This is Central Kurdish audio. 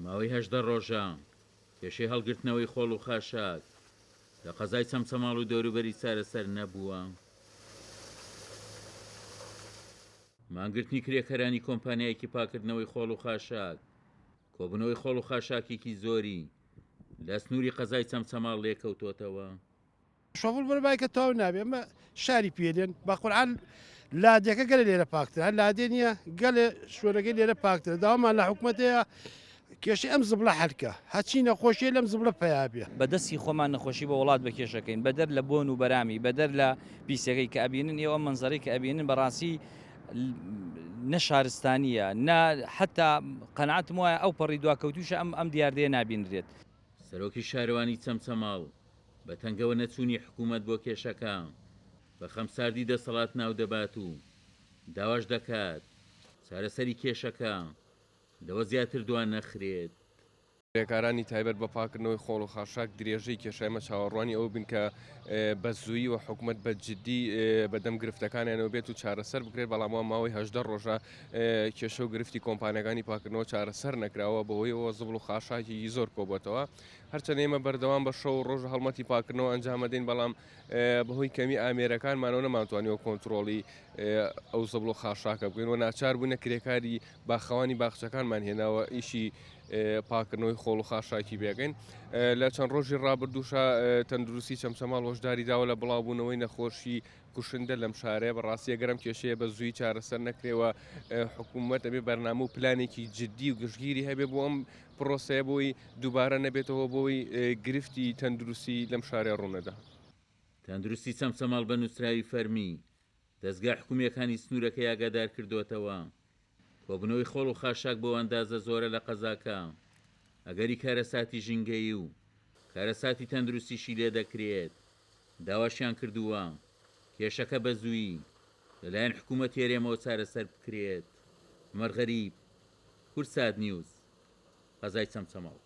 ماوەی 18 ڕۆژە کێشەی هەڵگرتنەوەی خۆڵ و خاشاک لە قەزای چەمچەماڵ و دەوروبەری چارەسەر نەبووە. مانگرتنی کرێکارانی کۆمپانیایەکی پاکردنەوەی خۆڵ و خاشاک، کۆبوونەوەی خۆڵ و خاشاکێکی زۆری لە سنووری قەزای چەمچەماڵ لێکەوتۆتەوە. شۆفڵ بەر بایکە تەواو نابێ ئەمە شاری پێلێن بە قورعان لادێکە گەلێ لێرە پاکترە هەر لادێ نییە گەلێ شوێنەکەی لێرە پاکترە داوامان لە حکومەت هەیە کێشەی ئەم زبڵە حەلکە هەرچی نەخۆشیە لەم زبڵە پەیا بێ. بە دەستی خۆمان نەخۆشی بۆ وڵات بەکێشەکەین بەدەر لە بۆن و بەرامی بەدەر لە پیسیەکەی کە ئەبینن ئێوە ئەم مەنزەرەی کە ئەبینن بەڕاستی نە شارستانیە نە حەتا قەناعەتم وایە ئەو پەڕی دواکەوتووشە ئەم ئەم دیاردەیە نابینرێت. سەرۆکی شارەوانی چەمچەماڵ بە تەنگەوە نەچوونی حکوومەت بۆ کێشەکە بە خەمساردی دەسەڵات ناودەبات و داواش دەکات چارەسەری کێشەکە لەوە زیاتر دوا نەخرێت. کرێکارانی تایبەت بە پاککردنەوەی خۆڵ و خاشاک درێژەی کێشا، ئێمە چاوەڕوانی ئەوە بووین کە بە زوویی و حکومەت بە جدی بەدەم گرفتەکانیانەوە بێت و چارەسەر بکرێت، بەڵام وا ماوەی 18 ڕۆژە کێشە و گرفتی کۆمپانیاکانی پاککردنەوە چارەسەر نەکراوە، بەهۆیەوە زبڵ و خاشاکێکی زۆر کۆبۆتەوە. هەرچەند ئێمە بەردەوام بە شەو و ڕۆژ هەڵمەتی پاککردنەوە ئەنجامەدەین، بەڵام بەهۆی کەمی ئامێرەکانمانەوە نەمانتوانیوە کۆنترۆڵی ئەو زبڵ و خاشاکە بکەین و ناچار بووینە کرێکاری باخەوانی باخچەکانمان هێناوە ئیشی پاکردنەوەی خۆڵ و خاشاکی بێگەین. لە چەند ڕۆژی ڕابردووشا تەندروستی چەمچەماڵ هۆشداری داوە لە بڵاوبوونەوەی نەخۆشی کوشندە لەم شارەیە. بەڕاستی ئەگەر ئەم کێشەیە بە زوویی چارەسەر نەکرێ و حکوومەت ئەبێ بەرنامە و پلانێکی جددی و گشتگیری هەبێ بۆ ئەم پرۆسەیە بۆی دووبارە نەبێتەوە بۆی گرفتی تەندروستی لەم شارەیە ڕوونەدا. تەندروستی چەمچەماڵ بە نووسراوی فەرمی دەزگا حکومییەکانی سنوورەکەی ئاگادار کردۆتەوە، کۆبوونەوەی خۆڵ و خاشاک بەو ئەندازە زۆرە لە قەزاکە، ئەگەری کارەساتی ژینگەیی و کارەساتی تەندروستیشی لێدەکرێت، داواشیان کردووە کێشەکە بەزوویی لەلایەن حکوومەتی هەرێمەوە چارەسەر بکرێت. عومەر غەریب، کوردسات نیوز، قەزای چەمچەماڵ.